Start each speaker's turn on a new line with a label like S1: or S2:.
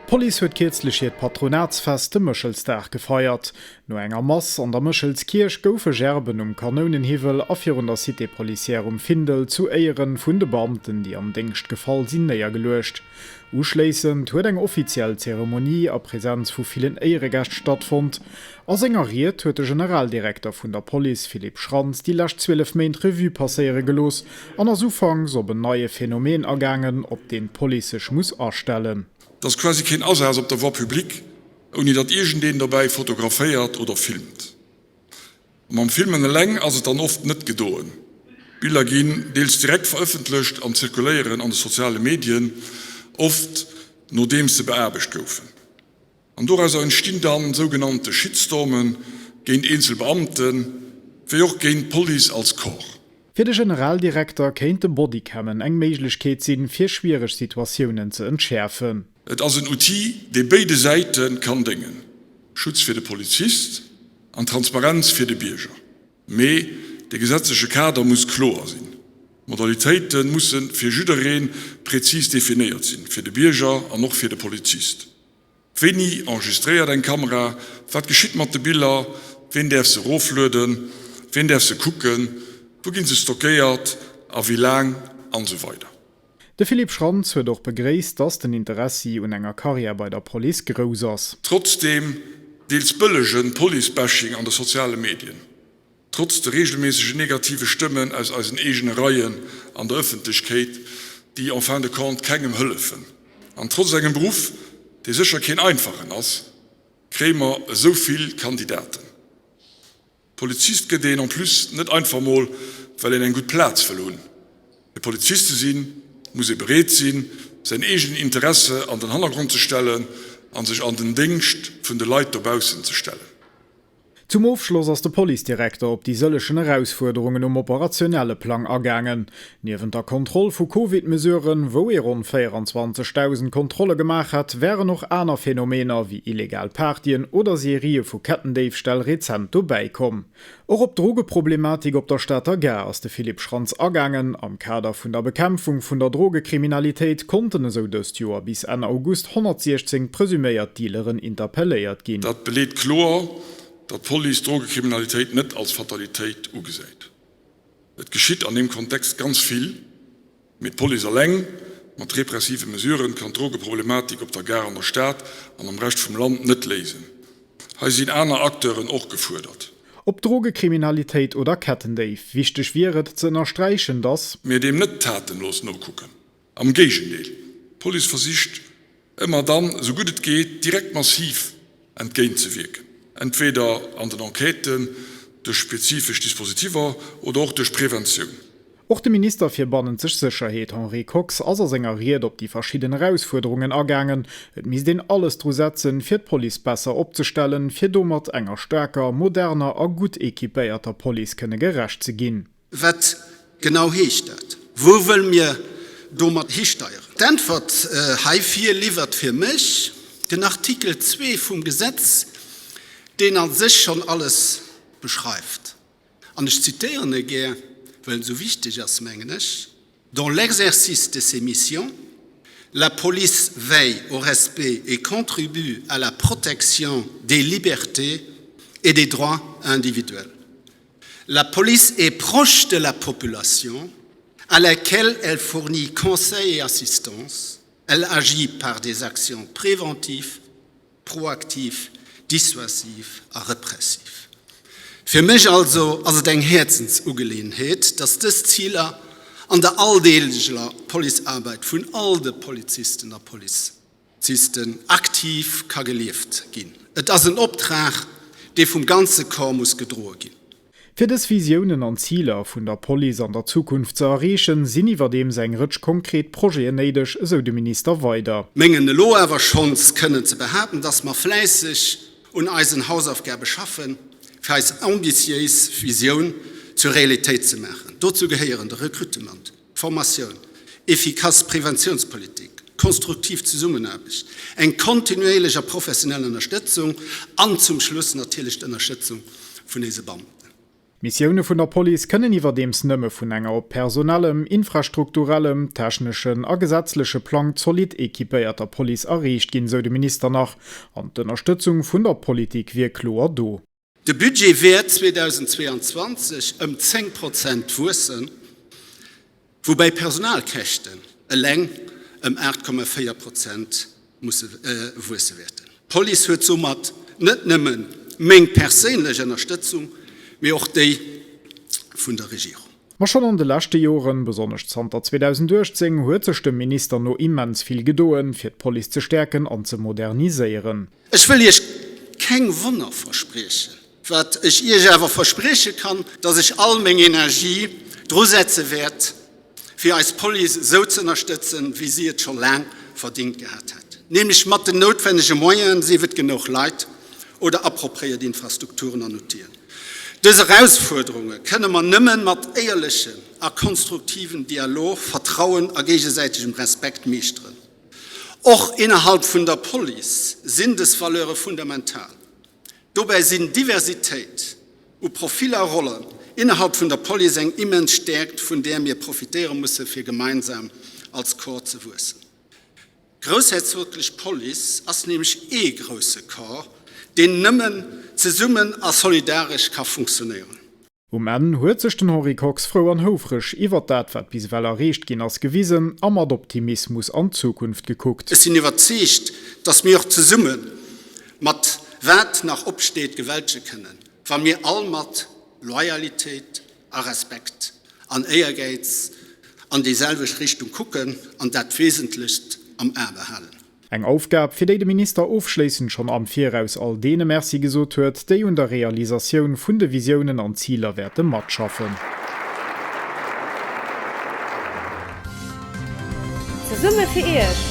S1: D'Police huet kierzlech hiert Patronatsfest, de Méchelsdag, gefeiert. No enger Mass an der Méchelskierch goufe Gerben um Kanounenhiwwel a virun der Cité policière um Findel zu Éieren vun de Beamten, déi am Déngscht gefall sinn, néiergeluecht. Uschléissend huet eng offiziell Zeremonie a Presenz vu villen Éieregäscht stattfonnt. A senger Ried huet de Generaldirekter vun der Police Philippe Schrantz déi lescht 12 Méint Revue passéiere gelooss an ass ufanks op en neie Phänomen agaangen, op deen d'Police sech muss astellen.
S2: Et ass quasi keen Asaz op der Voie publique, ouni datt iergendeen dobäi fotograféiert oder filmt. A mam Filmen eleng ass et dann oft net gedoen. D'Biller ginn deels direkt verëffentlecht an zirkuléieren an de soziale Medien, oft nodeems se beaarbecht goufen. An dorauser entstinn dann sougenannte Shitstormen géint eenzel Beamten, wéi och géint d'Police als Corps.
S1: Fir de Generaldirekter kéinte Bodycammen eng Méiglechkeet sinn, fir schwiereg Situatiounen ze entschäerfen.
S2: Et ass en Outil, dee béide Säite kann déngen, Schutz fir de Polizist an Transparenz fir de Bierger. Mee de gesetzleche Kader muss kloer sinn. D'Modalitéite musse fir jidderee prezis definéiert sinn, fir de Bierger an och fir de Polizist. Wéini enregistréiert eng Kamera? Wat geschitt mat de Biller? Ween däerf se eroflueden? Ween däerf se kucken? Wou ginn se stockéiert a wéi laang? An esou weider.
S1: De Philippe Schrantz huet och begréisst, datt den Interessi un enger Karriär bei der Police grouss ass.
S2: Trotz deem deels bëllege Police-Bashing an de soziale Medien, Trotz de reegelméissegen negative Stëmmen aus eisen eegene Reien an der Ëffentlechkeet, déi en fin de compte kengem hëllefen, an trotz engem Beruff, dee sécher keen einfachen ass, kréie mer esou vill Kandidaten. Polizist gëtt een en plus net einfach mol, well een eng gutt Plaz wëll hunn. Fir Polizist ze sinn, muss ee bereet sinn, säin eegenen Interesse an den Hannergrond ze stellen a sech an den Déngscht vun de Leit dobaussen ze stellen.
S1: Zum Ofschloss ass de Policedirekter op déi sëllechen Erausfuerderungen um operationelle Plang agaangen. Niewent der Kontroll vu Covid-Mesuren, wou ee ronn 24.000 Kontrolle gemaach hätt, wären och aner Phänomener wéi illegal Partyen oder Serië vu Kettendéifställ rezent dobäi komm. Och op d'Drogeproblematik op der Stater Gare ass de Philippe Schrantz agaangen. Am Kader vun der Bekämpfung vun der Drogekriminalitéit konnten esou dëst Joer bis Enn August 116 presuméiert Dealeren interpelléiert ginn.
S2: Dat beleet kloer, datt d'Police d'Drogekriminalitéit net als Fatalitéit ugesäit. Et geschitt an deem Kontext ganz vill. Mee d'Police eleng, mat repressive Mesuren, kann d'Drogeproblematik op der Gare an der Stad an am Rescht vum Land net léisen. Hei sinn aner Acteuren och gefuerdert.
S1: Ob Drogekriminalitéit oder Kettendéif, wichteg wier et ze ënnersträichen, dass.
S2: Mir deem net tatenlos nokucken. Am Géigendeel, d'Police versicht ëmmer dann, esou gutt et geet, direkt massiv entgéint ze wierken, entweder an den Enquêten, duerch spezifesch Dispositiver oder och duerch Preventioun.
S1: Och de Minister fir bannenzeg Sécherheet Henri Kox ass a senger Ried op déi verschidden Erausfuerderungen agaangen. Et misst een alles dru setzen, fir d'Police besser opzestellen, fir domat enger staarker, moderner a gutt equipéierter Police kënne gerecht ze ginn.
S3: Wat genau heescht dat? Wou wëlle mir domat histeieren? D'Äntwert heifir liwwert fir mech den Artikel 2 vum Gesetz, deen a sech schonn alles beschreift. An ech zitéieren e gär, well en esou wichteg ass, mengen ech, Dans l'exercice de ses missions, la police veille au respect et contribue à la protection des libertés et des droits individuels. La police est proche de la population à laquelle elle fournit conseil et assistance. Elle agit par des actions préventives, proactives, dissuasives a repressives. Fir mech also ass et eng Häerzensugeleeënheet, dass dës Ziler an der alldeeleger Policearbeit vun all de Polizisten a Polizisten aktiv ka gelieft ginn. Et ass en Optrag, dee vum ganze Corps muss gedroe ginn.
S1: Fir dës Visiounen an Ziler vun der Police an der Zukunft ze erreechen, sinn iwwerdeems eng Rëtsch konkret Projeten néideg, esou de Minister weider.
S3: Mengen elo awer schonns kënnen ze behaapten, dass mer fläisseg un eisen Hausaufgabe schaffen, fir eis ambitiéis Visioun zur Realitéit ze maachen. Dozou gehéieren de Rekrutement, d'Formatioun, efficace Preventiounspolitik, konstruktiv Zesummenaarbecht, eng kontinuéierlech a professionell Ënnerstëtzung an zum Schluss natierlech d'Ënnerstëtzung vun éise Beamten.
S1: D'Missioune vun der Police kënnen iwwerdeems nëmme vun enger op personellem, infrastrukturellem, techneschen a gesetzleche Plang zolidd equipéierter Police erreecht ginn, sou de Minister nach. An d'Ënnerstëtzung vun der Politik wier kloer do.
S3: De Budget wäert 2022 ëm 10 Prozent wuessen, woubäi d'Personalkäschten eleng ëm 8,4 Prozent musse wuesse wäerten. D'Police huet soumat net nëmme meng perséinlech Ënnerstëtzung, mee och déi vun der Regierung.
S1: Ma schonn an de leschte Joren, besonnesch zanter 2018, huet sech dem Minister no immens vill gedoen, fir d'Police ze stäerken an ze moderniséieren.
S3: Ech wëll Iech keng Wonner verspriechen. Wat ech Iech awer versprieche kann, dass ech all meng Energie drusetze wäert, fir eis Police esou ze ënnerstëtzen, wéi si et scho laang verdingt gehat hätt, nämlech mat den noutwennege Moyenen, sief et genuch Leit oder appropriéiert Infrastrukturen an Outile. Dës Erausfuerderunge kënne mer nëmme mat éierlechen a konstruktiven Dialog, Vertrauen a géigesäitegem Respekt meeschteren. Och innerhalb vun der Police sinn dës Valeure fundamental. Dobäi sinn Diversitéit u Profiller a Rollen innerhalb vun der Police eng immens Stäerkt, vun där mir profitéiere musse fir gemeinsam als Corps ze wuessen. D'Groussherzoglech Police ass nämlech ee grousse Corps, deen nëmmen zesummen a solidaresch ka funktionéieren.
S1: Um Enn huet sech den Henri Kox frou an houfreg iwwert dat, wat bis ewell erreecht ginn ass, gewisen a mat Optimismus an d'Zukunft gekuckt.
S3: Ech sinn iwwerzeegt, dass mir och zesumme mat wat nach opsteet gewältege kënnen, wa mir all mat Loyalitéit a Respekt an Éiergäiz an déi selwecht Richtung kucken an dat Wesentlechst am A behalen.
S1: Eng Aufgab, fir déi de Minister ofschléissend schonn am Viraus all deene Merci gesot huet, déi un der Realisatioun vun de Visiounen an Ziler wäerte matschaffen.
S4: Zesumme fir Iech!